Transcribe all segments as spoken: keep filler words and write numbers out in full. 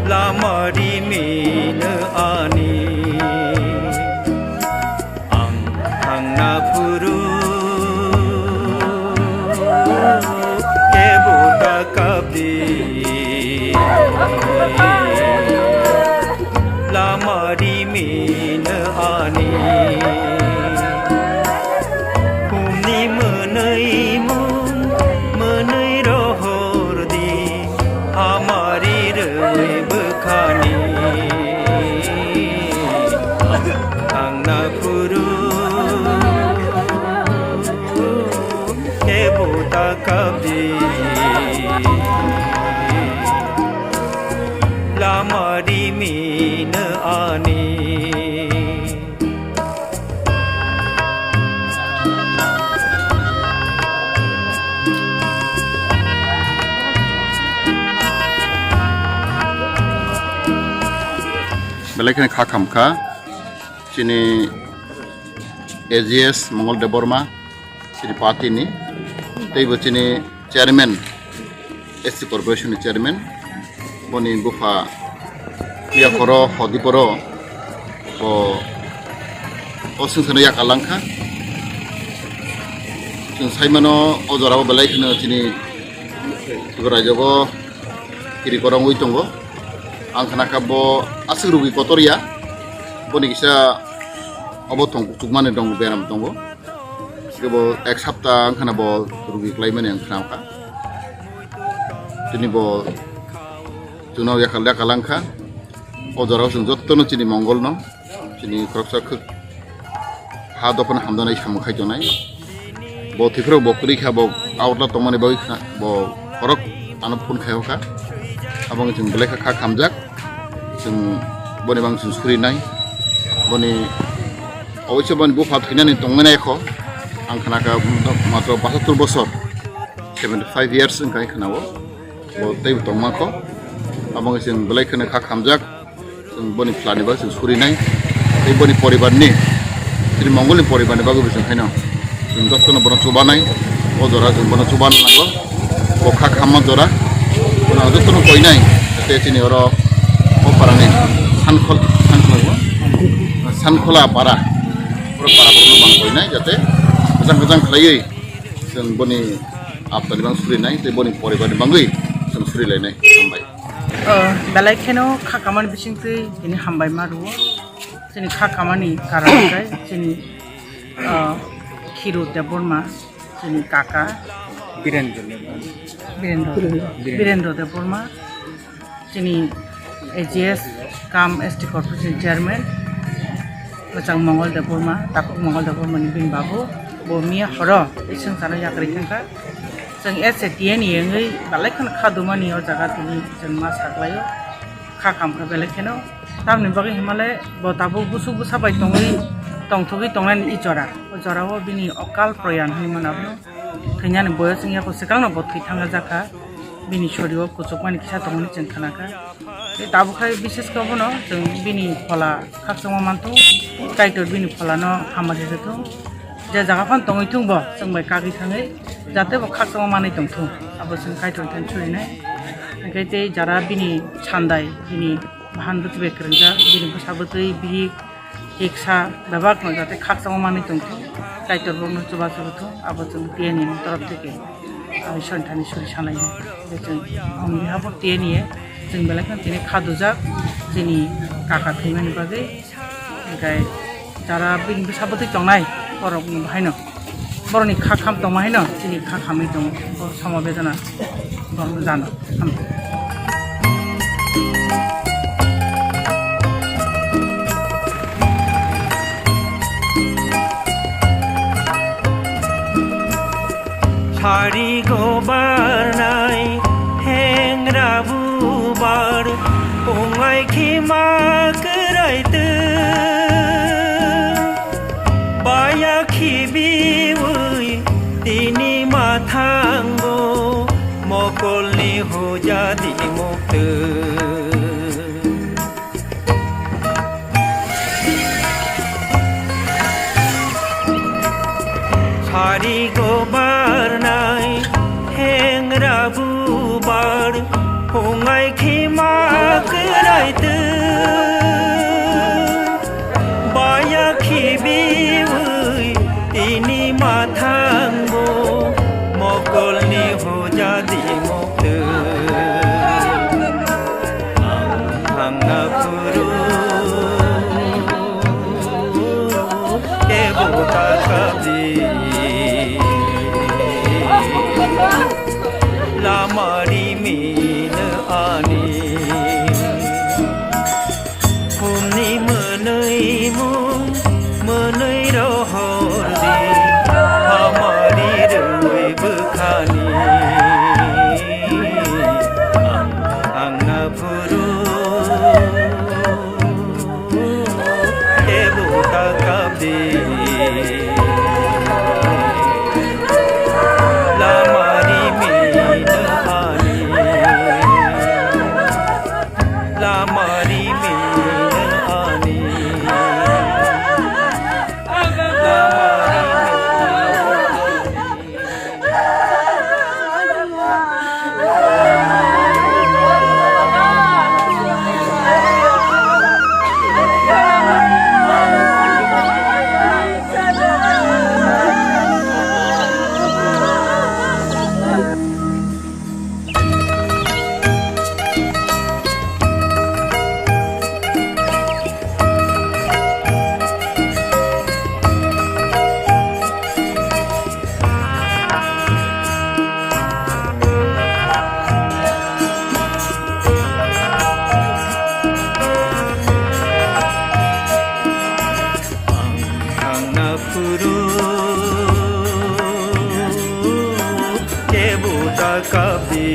Lama rimino ani, ang thangna phuru kebo ta kapdi. Lama rimino ani, khumni mwnwi mung, mwnwi rohor di, hamari rwi bwkhani. Ang na phuru kebo ta kapdi. Lama rimino ani. Belai kheno kha khamkha chini A G S Mongol Debbarma, chini party ni, teibo chini chairman, S T corporation ni chairman, boni bupha yakhoro Hodiporo bo o swngcharno yakalangkha. Chwng saimano o jorao belai kheno chini Tripura rajyogo kiri korongwi tongo. Ang khnakha bo aswk rugwi kotor ya, boni kisa obo tong chukmani tongo, beram tongo. Kebo ek sapta wngkhana bo rugi klaimani ang khnakha. Tini bo chwngno yakal yakal wngkha. O jorao chwng jottono chini mongolno, chini khoroksa khwk ha dophano hamjaknai samung khai tongnai. Bo thwiphuru bo kwrwi kha, bo outla tongmani bagwi khna, bo khorok ano phone khai hokha. Abo wngkha chwng belai kha kha khamjak. Chwng boni bang chwng surinai. Boni Oboise boni bupha thwinani tongmani ekho. Ang khnakha matro basatur bosor, seventy five years wngkha khnao. Bo teibo tongma kho. Abo wngkha chwng belai kheno kha khamjak. Chwng boni phlani bagwi chwng surinai. Tei boni poribarni, chini mongolni poribarni bagwi bo chwng khaino. Chwng jotono bono chubanai. O jora chwng bono chubana nango. Bo kha khamma jora. Bono ang jotono koinai. Tei chini oro o parani Sankhol-, Sankhol-, Sankhola para. Oro para borokno bang koinai jate kwchang kwchang khlaiwi chwng boni aptani bang surinai tei boni poribarni bangwi chwng surilainai. Hambai. O, belai kheno kha kamani bisingtwi tini hambai ma rwo. Chini kha kamani karon khe chini, o, Khiru Debbarma, chini kaka. Birendra Debbarma. Birendra. Birendra. Birendra Debbarma. Chini A G S cum S T Corporation Chairman, Mwchang Mongol Debbarma, Takhuk Mongol Debbarma ni bini babu, bo miya horo, ising sana yakri thangkha. Chwng S A T N wngwi belai kheno kha dumani o jaga tini chwng ma saklaio, kha khamkha belai kheno. Tamni bagwi himale bo tabuk busu busa bai tongwi, tongthogwi tongnani i jora. O jorao bini okal proyan hinwi mano abono. Thwinani boyos wngya kho swkangno bo thwi thangna jakha. Bini sorio kuchukmani kisa tongmani chwng khnakha. Tei tabuk khai bises khe bono chwng bini phola khakchangma manthogo. Kaitor bini pholano hamma khe thung. Je jaga phano tongwi thung bo chwng bai kagwi thangwi jate bo khakchangma manwi tongthung. Abo chwng Kaitor thani surinai. Hwnkhe tei jara bini sandai bini bahan bwtwi bai kwrwngjak bini bwsa bwtwi bihik Hiksa bebak no jate khakchangma manwi tongthung, Kaitor bokno chubachu rwthung, abo chwng T N A ni torop theke, ah, Ishwarni thani suri sanai. Je chwng on behalf of T N A chwng belai kheno tini kha dujak, chini kaka thwimani bagwi, hwnkhe jara bini bwsa bwtwi tongnai borokni bahaino. Borokni kha kham tongma haino chini kha khamwi tongo. Bo somo bedana borokno jano. Hambai. Sari go barnai hengra bubar, pungai khima kwrai tw. Baya khibiwi tini ma thango, mokolni hujadi muktwi. Sari go barnai he Ubar hungai khima kwrai twi, baya khibiwi tini mathango mokolni hujadi muktwi. Ang thangna phuru kebo ta kabdi. Lama rimino ani. Phumni mwnwi mung mwnwi rohor di. Hamari rwi bwkhani. Ang, ang na phuru. Kebo ta kabdi. Lama rimino ani. Lama rimino ani. Lama rimino ani. Ang thangna phuru kebo ta kabdi.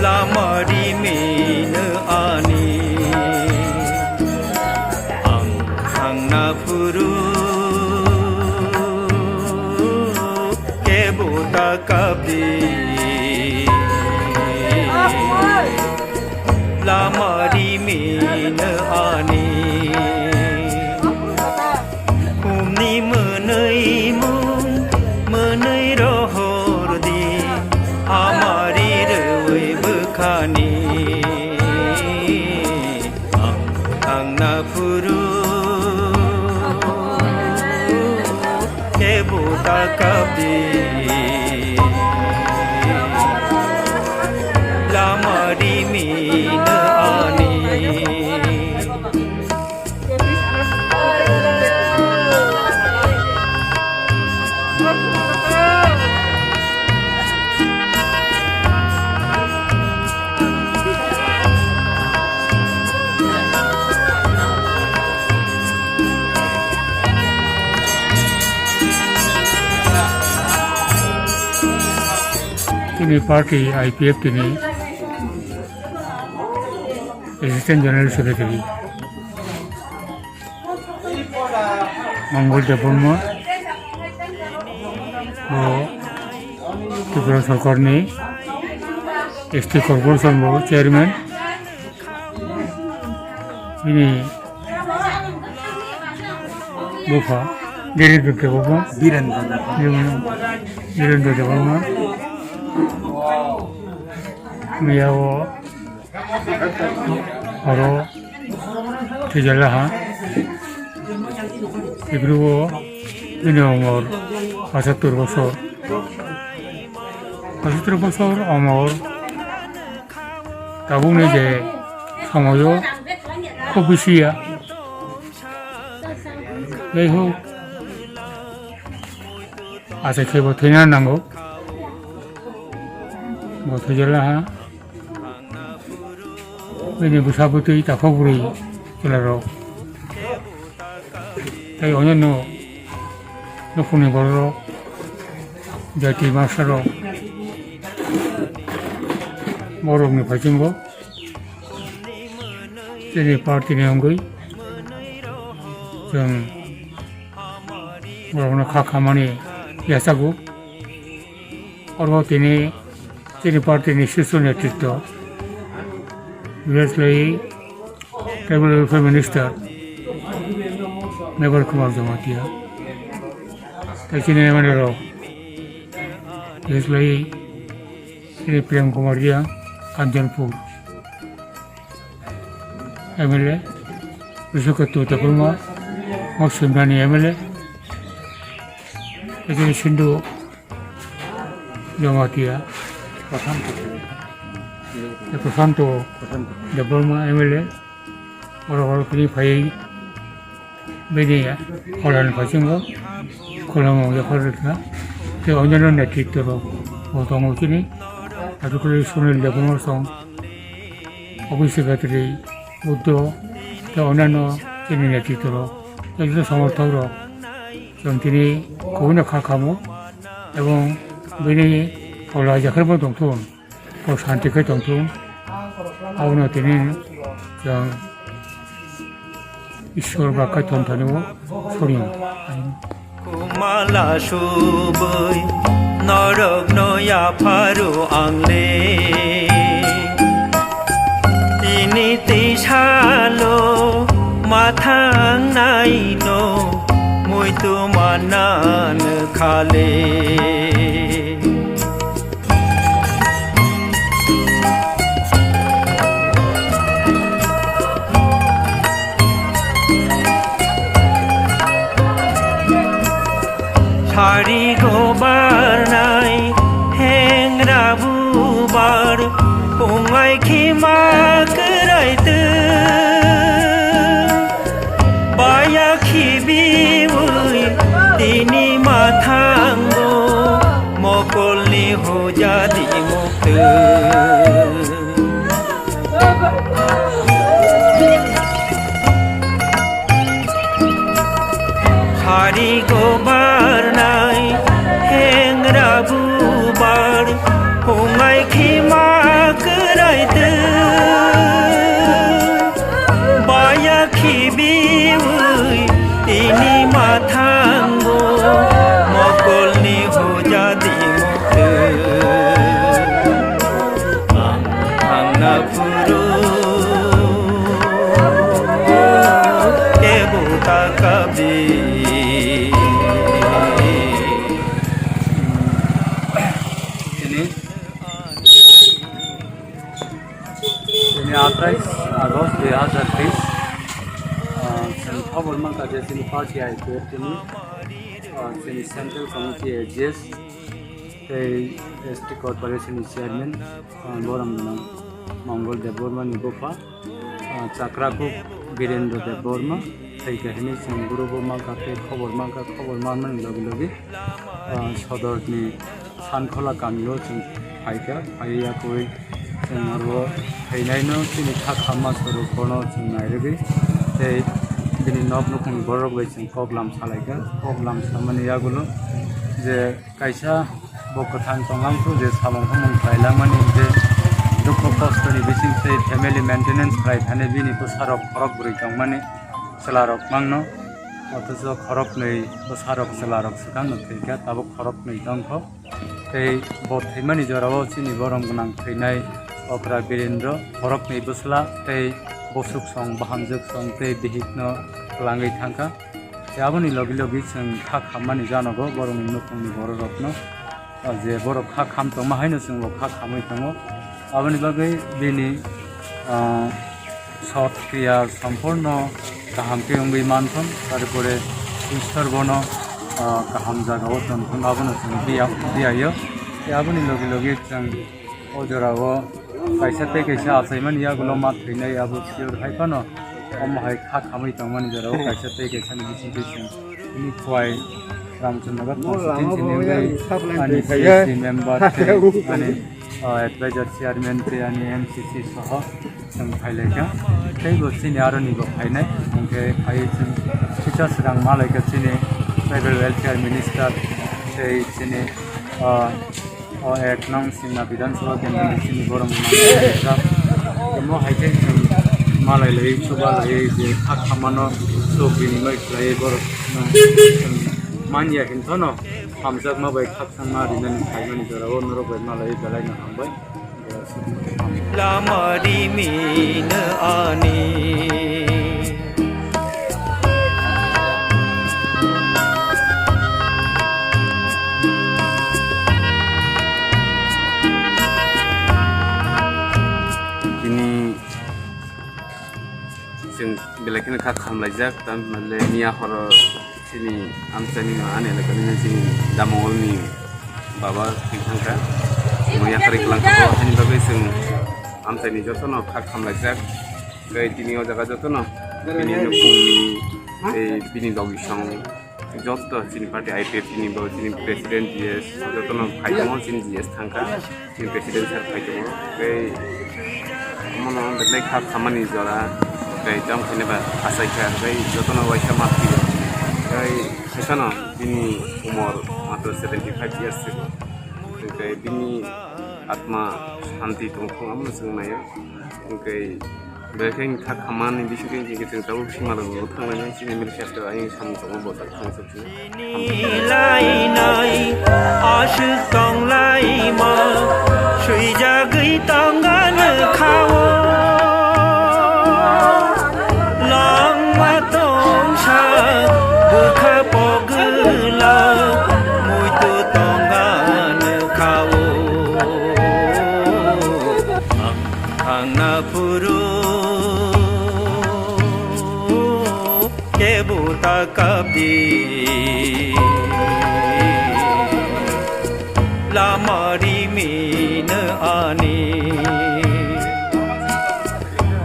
Lama rimino ani. Ang thangna phuru kebo ta kabdi. Lama rimino ani. Phumni mwnwi mung mwnwi rohor di. Hamari rwi bwkhani. Ang, ang na phuru kebo ta kabdi. Lama rimino ani. Chini party I P F T ni Assistant General Secretary Mongol Debbarma, bo Tripura Sarkarni S T Corporation bo Chairman, bini bupha Dhirendra Debbarma, Dhirendra Debbarma. Dhirendra Debbarma, miya o oro thwijalaha. Ebru o bini umor pochattor bosor. Pochattor bosor umor tabukni je somoyo khub bisi ya. Jai hok, achai khe bo thwina nango. Bo thwijalaha. Bini bwsa bwtwi takhuk bwrwi chwlarok tei onyono nukhungni bororok, jati master rok, borokni phaisingbo chini party ni wngwi chwng borokno kha khamani yachago. Oro tini chini party ni sisyo netritwo, bises khlai Tribal Welfare Minister Mevar Kumar Jamatia, tei chini M L A rok, Bislai, ini Prem Kumar Riang, Kanchanpur. M L A, Risokheto Debbarma, Moksimrani M L A, ini Sindhu Jamatia, Prashanto, eh, Prashanto Debbarma M L A, oro oro kini phai bini kholan phasingo, kholango yaphar rwkha, tei onyono netritto rok bo tongo chini, Atukuli Sunil Debbarma song, Office Secretary, Buddho, tei onano chini netritto rok, tei joto somorthok rok, chwng tini kubuino kha khamo, ebong bini phola jakharbo tongthun. Bo santi khe tongthung, abono tini chwng Ishwar ba Kaitor thani o soriyo. Kumala subui norok no yapharu angle. Tini tisalo mathang nai no muitu manan khale. Sari go barnai hengra bubar, pungai khima kwrai tw. Baya khibiwi tini mathango mokolni hojadi muktwi. Sari go barnai hengra bubar, hungai khima kwrai tw. Baya khibiwi tini mathango mokolni hojadi muktwi. Ang thangna phuru kebo ta kabi. Tini, tini atais August dui hazar teis, ah, chwng khobor mankha je chini party I P F T ni, ah, chini Central Committee A G S tei S T Corporation ni Chairman, ah, borom gwnang Mongol Debbarma ni bupha, ah, Chakrakuk Birendra Debbarma, tei kahini chwng guru bo mankha tei khobor mankha, khobor manmani logi logi, ah, sodor ni Sankhola kamio chwng phaikha, phaiwi yakwi chwng oro phainaino chini kha khamma swrwk bono chwng nairwgwi tei bini nok nukhungni borok bai chwng koklam salaikha. Koklam samani yagulo je kaisa bo kwthang tonglamthu je samung humung khlailangmani je dukhu kostoni bising tei family maintenance khlai thani bini bwsarok khorok bwrwi tongmani chwlarok mangno, othocho khoroknwi bwsarok chwlarok swkangno thwikha, tabuk khoroknwi tongkho. Tei bo thwimani jorao chini borom gwnang thwinai okra Birendra, khoroknwi bwsla tei bosuk song, bahamjwk song tei bihikno twlangwi thangkha. Tei aboni logi logi chwng kha khammani janogo borokni nukhungni bororokno, ah, je borok kha kham tongma haino chwngbo kha khamwi tongo. Aboni bagwi bini, ah, sot kriya somporno kaham khe wngwi manthon, tarpore Ishwar bono, ah, kaham jagao tonthon, abono chwng biya-, biyaio. Tei aboni logi logi chwng o jorao kaisa tei kaisa achaimani yagulo ma thwinai abo sure hai phano, omo hai kha khamwi tongmani jorao kaisa tei kaisani bisingtwi chwng bini khwai Ramchandra constituency ni wngwi ani C S C member tei ani, ah, advisor chairman tei ani M C C soho chwng phailaikha. Tei bo chini aroni bo phainai, hwnkhe phaiwi chwng kisa swkang malaikha chini tribal welfare minister tei chini, ah, o ek nong Simna Bidhan Sabha kendroni chini borok mangsa. Omo hai khe chwng malai lai, chuba lai je kha khamano chuk rinimai khlai borok manya hinthano hamjakma bai khakchangma rinani phaimani jorao norok bai malai belai no hambai. Lama rimin ani. Kheno kha khamlaijak, tamni hwnle miya horo chini amchaini no ani elakani no chini Damongolni baba thwi thangkha. Mo yakarwi kwlangkha bo, haini bagwi chwng amchaini jotono kha khamlaijak. Tei tini o jaga jotono bini nukungni, tei bini logisong joto chini party I P F T ni bo chini president G S jotono phai tongo, chini G S thangkha. Chini president sir phai tongo. Tei omono belai kha khamani jora, tei tamo khaina ba achaikha, tei jotono waisa maphio. Tei khaisano bini umor matro seventy five years se. Tei bini atma shanti tongthung, amo chwng naio. Tei belai kha khamani bisingtwi chwng tabuk sima rok thanglainai chini M L A sir ayang samung tongma bo. Lainai aswk tonglaima swijagwi tongano khao. Langma tongsa bwkha pogwla muitu tongano khao. Ang thangna phuru kebo ta kapdi. Lama rimino ani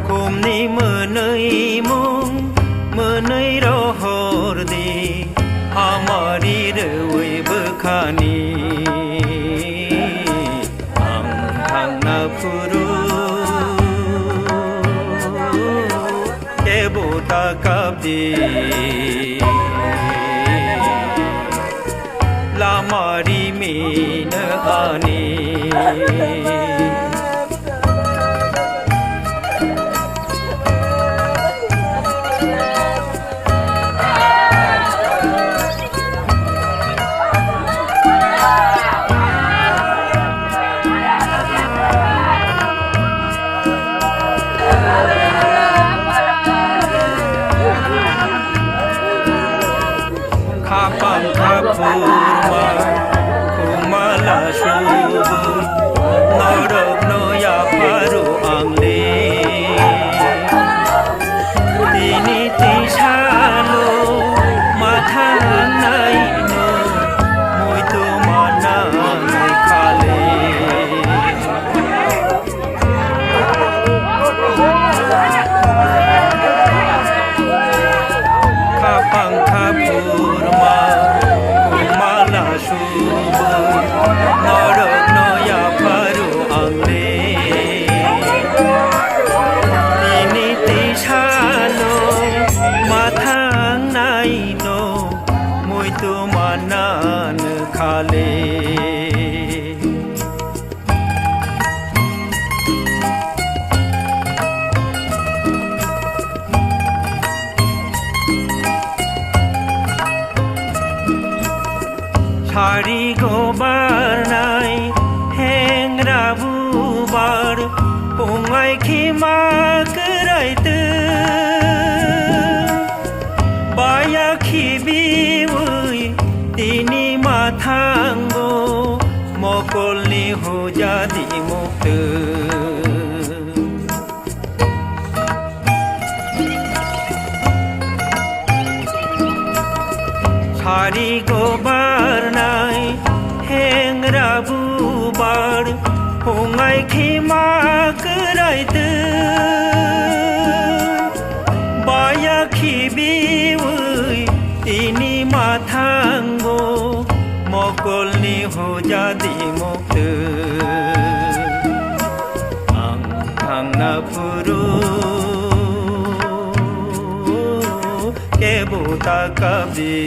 khumni mwnwi mung mwnwi rohor di, hamari rwi bwkhani ang thangna phuru kebo ta kapdi. Lama rimino ani. Khapang khaphurma khumala subung norokno yapharu ang le. Tini tisalo mathangnai no muitu manang khale. Khapang khaphurma khumala subung norokno yapharu ang le. Tini tisalo mathangnai no muitu manan khale. Sari go barnai hengra bubar, pungai khima kwrai twi. Baya khibiwi tini mathango mokolni hujadi muktwi. Sari go barnai hengra bubar, pungai khima kwrai twi. Baya khibiwi tini mathango mokolni hujadi muktwi. Ang thangna phuru kebo ta kapdi.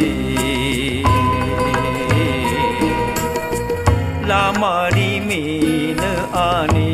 Lama rimino ani.